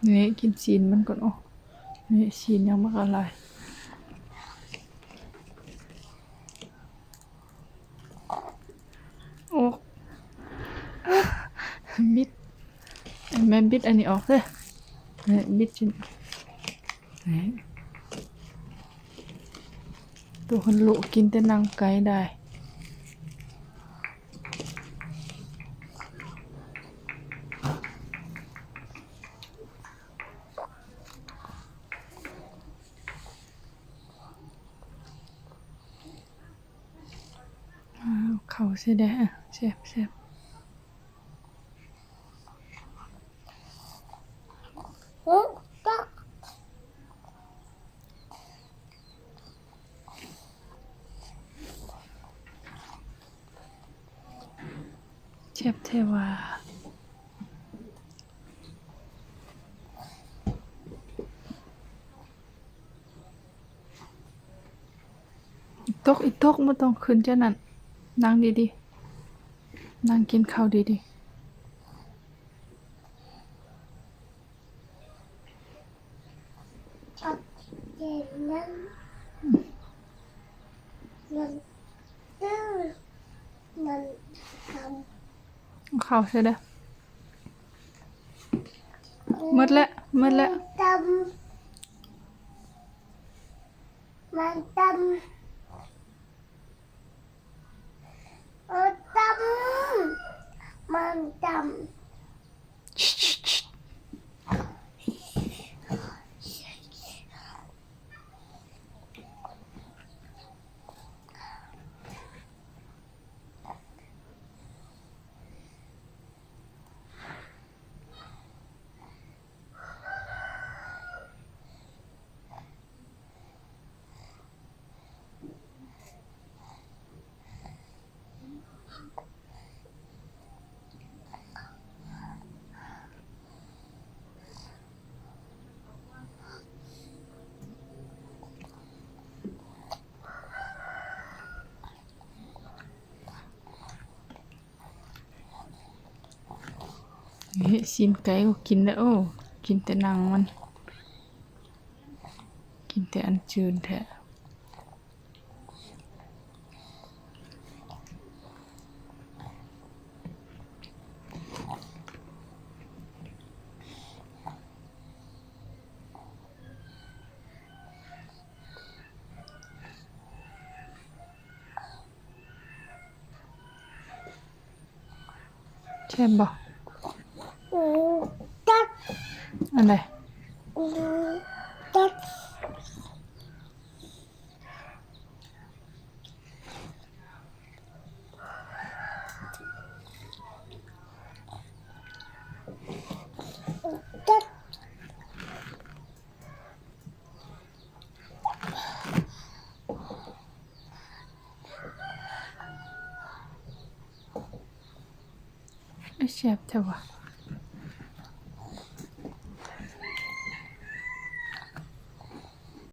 ນີ້ ກິນຊີ້ນມັນກ່ອນ. ໂອ້ ນີ້ຊີ້ນຍັງບັກຫຼາຍ. ໂອ້ ບິດ ແມ່ບິດອັນນີ້ອອກເດີ້. ນີ້ ບິດຊີ້ນ ນີ້ ໂຕເພິ່ນລຸກິນແຕ່ໜັງໄກ່ໄດ້. ເຂົ້າໃສ່ແດ່ ແຊບໆ. ແຊບແທ້ວ່າ. ອີຕົກ ອີຕົກ ບໍ່ຕ້ອງຂຶ້ນຈັ່ງນັ້ນ. ນັ່ງດີໆ ນັ່ງກິນເຂົ້າດີໆ. ເຂົ້າໃສ່ເດີ້. ໝົດແລ້ວ ໝົດແລ້ວ. ມັນຕຳ ມັນຕຳ ເອີ ຕຳ ມັນຕຳ. ນີ້ ຊີ້ນໄກ່ກໍກິນແລ້ວ. ໂອ້ ກິນແຕ່ໜັງມັນ ກິນແຕ່ອັນຈືນແທ້. ແຊບບໍ່? ອືມ ຕັດ ອັນໃດ? ອືມ ຕັດ ຕັດ. ເອີຍ ແຊບແທ້ຫວາ.